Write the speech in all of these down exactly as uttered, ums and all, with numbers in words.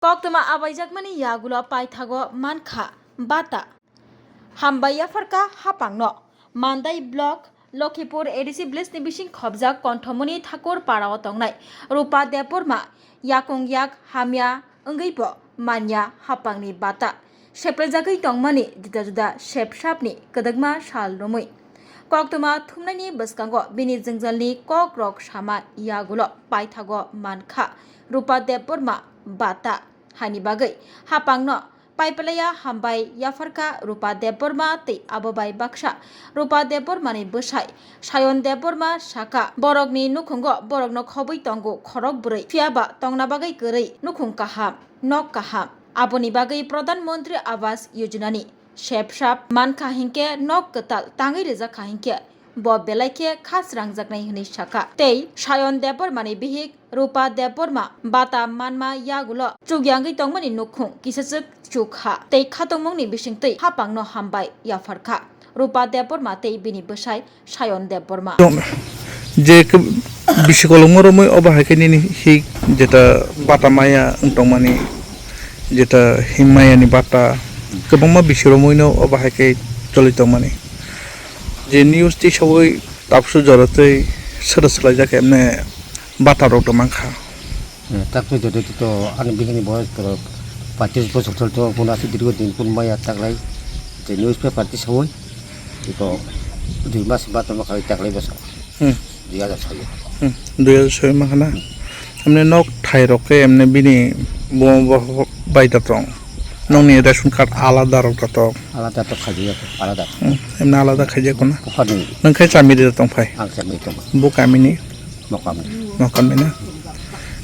Koktwma abaijakmani yagulo paithago mankha bata. Hambai yapharkha hapangno. Mandai Block, Lokhipur A D C village ni bising khobjak Konthomoni Thakur para o tongnai Rupa Debbarma yakung yak hamya wngwi bo manya hapangni bata seplaijagwi tongmani juda juda sepsapni kwdwkma sal romwi. Koktwma thumnaini bwskango bini jwngjalni kokrok sama yagulo paithago mankha Rupa Debbarma bata. Haini bagwi hapangno paipalaya hambai yapharkha Rupa Debbarma tei abo bai baksa Rupa Debbarmani bwsai Sayon Debbarma sakha, borokni nukhungo borokno khobwi tongo khorok bwrwi, phiyaba tongna bagwi kwrwi nukhung kaham, nok kaham. Aboni bagwi Pradhan Mantri Awas Yojana ni sepsap mankha hinkhe nok kwtal tangwi rijak kha hinkhe bo belai khe kha srangjaknai hwnwi sakha. Tei Sayon Debbarmani bihik Rupa Debbarma bata manma yagulo chukyangwi tongmani nukhung kisachwk chukha tei khatungmungni bisingtwi hapangno hambai yapharkha Rupa Debbarma tei bini bwsai Sayon Debbarma. Je khe bisi kolokma romwi obo hai khe nini hik jeta bata maya wng tongmani, jeta himmayani bata kwbangma bisi romwino obo hai khe choli tongmani. Je news tisaui tapsu jora tei sero swlaijak emne bata rok do mankha. Eh, tapsu jora to ani bihini boyos to pachis bosor chol to kun asi dirgo din kun maya taklai je newspaper tisaui iko dui mas bata ma khai taklai bosor. Hmm. Dui hajar soi. Hmm. Dui hajar soi ma khana. Emne nok thai rok khe emne bini bo, bo, bo bai da tong. Nokni ration card alada rok da tong. Alada to khaijak, alada. Hmm. Emne alada khaijak kono. Bukhani. Nang khai chami da tong phai. Ang chami tong. Bo kamini. Mokam. Mokam ni na.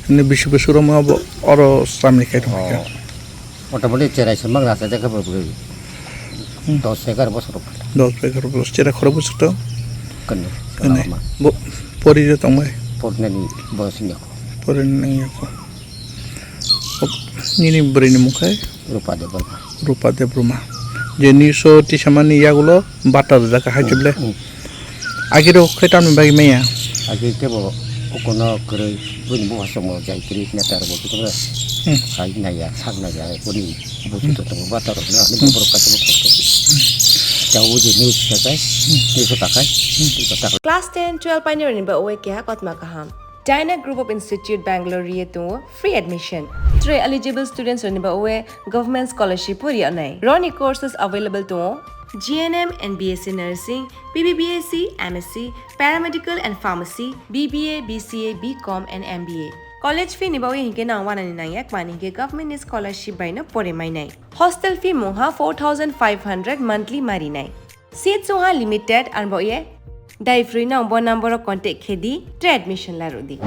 Emne bisi bisi rom abo oro chami khai tong phai. Oh. Motamoti cherai se mang rasa jakha bo bwrwi. Hmm. Dos egar bosor rok. Dos egar bosor. Cherai khorok bosor to? Kani. Kani. Kani. Bo pori je tong bai. Pornani boyos ni yako. Pornani yako. Nini bwrwi ni mung khai? Rupa Debbarma. Rupa Debbarma. Je niso tisamani yagulo bata rwjak hai Hmm, chwble. Hmm. Agirok khe tamni bagwi maya? Agi khe bo kono kwrwi, buini buha chwngno jai kwrwi khe neta rwbo khe tongla. Hmm. Khai naiya, sak naiya, boni busu Hmm. to tongo, bata rok na, ani Hmm. borok kaisa bo kosto. Hmm. Ta o je news khe kai, Hmm. news ta kai, Hmm. ta ta. Class ten, twelve painai rokni ba owe keha kotma kaham. Dyna Group of Institute Bangalore ri tongo, free admission. Tre eligible students rokni ba owe government scholarship pori anai. Roni courses available tongo. G N M and B S C Nursing, B B B S C, M S C, Paramedical and Pharmacy, B B A, B C A, B Com and M B A. College fee ni bagwi hinkhe nang wanani nangya, kwmani hinkhe government ni scholarship bai no pore mainai. Hostel fee mungha four thousand five hundred monthly marinai. Seat sungha limited, arbo ye dai free no bo number o contact khe di, tre admission la rw di.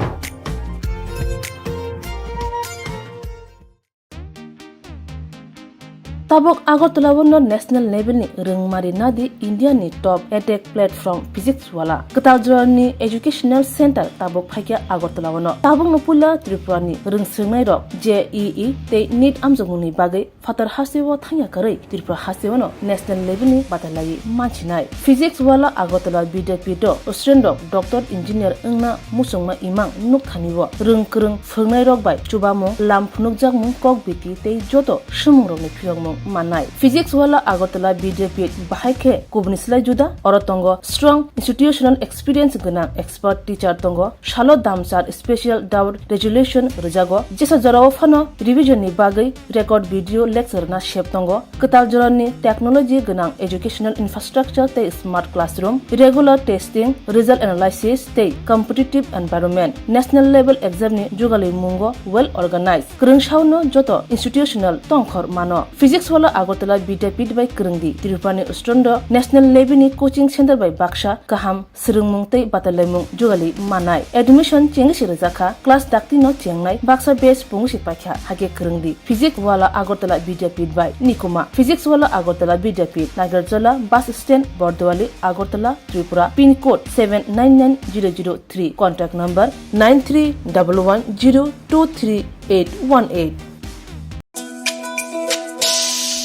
Tabuk Agartala o no national level ni rwngmari nadi India ni top edtech platform Physics Wala. Kwtal jora ni educational center tabuk phaikha Agartala o no. Tabuk no puila Tripura ni rwngswngnai rok J E E tei NEET amjokmung ni bagwi phatar hasteo thangya kwrwi Tripura hasteo no national level ni batalai mansinai. Physics Wala Agartala Vidyapith o student rok doctor engineer wngna muchungma imang nukthani o rwng kwrwng phwrwngnairok bai chubamung, lam phunukjakmung, kok biti tei joto swmwng rokni phiyokmung mannai. Physics Wala Agartala Vidyapith bahai khe kubuni slai juda, oro tongo strong institutional experience gwnang expert teacher tongo, salo damsar special doubt resolution rwjago, jesa jorao phano revision ni bagwi record video lecture na sep tongo. Kwtal jorani technology gwnang educational infrastructure tei smart classroom, regular testing, result analysis tei competitive environment. National level exam ni jugalwi mungo well organized. Kwrwng saono joto institutional tongkhor mano. Physics Wala Agartala Vidyapith bai kwrwng di. Tripura ni student rok national level ni coaching center bai baksa kaham swrwngmung tei batalaimung jugalwi mannai. Admission chengwi se rwjakha, class dakti no chengnai, baksa batch pungwi se paikha, hakhe kwrwng di. Physics Wala Agartala Vidyapith bai Nikuma. Physics Wala Agartala Vidyapith, Nagarjola bus stand, Bordowali, Agartala, Tripura, pin code seven nine nine zero zero three, contact number nine three double one zero two three eight one eight.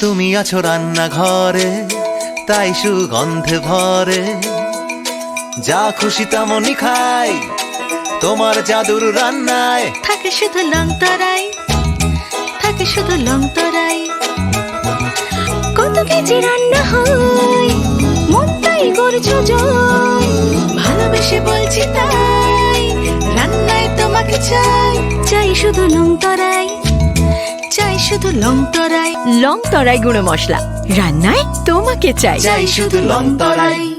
তুমি আছো রান্নাঘরে, তাই সুগন্ধে ভরে। যা খুশি তেমনই খাই, তোমার জাদুর রান্নায়। থাকে শুধু লং তরাই, থাকে শুধু লং তরাই। কত কেজি রান্না হয়, মনটাই করছো জয়। ভালোবেসে বলছি তাই, রান্নায় তোমাকে চাই। চাই শুধু লং তরাই, চাই শুধু লং তরাই। লং তরাই গুঁড়ো মশলা, রান্নায় তোমাকে চাই। চাই শুধু লং তরাই।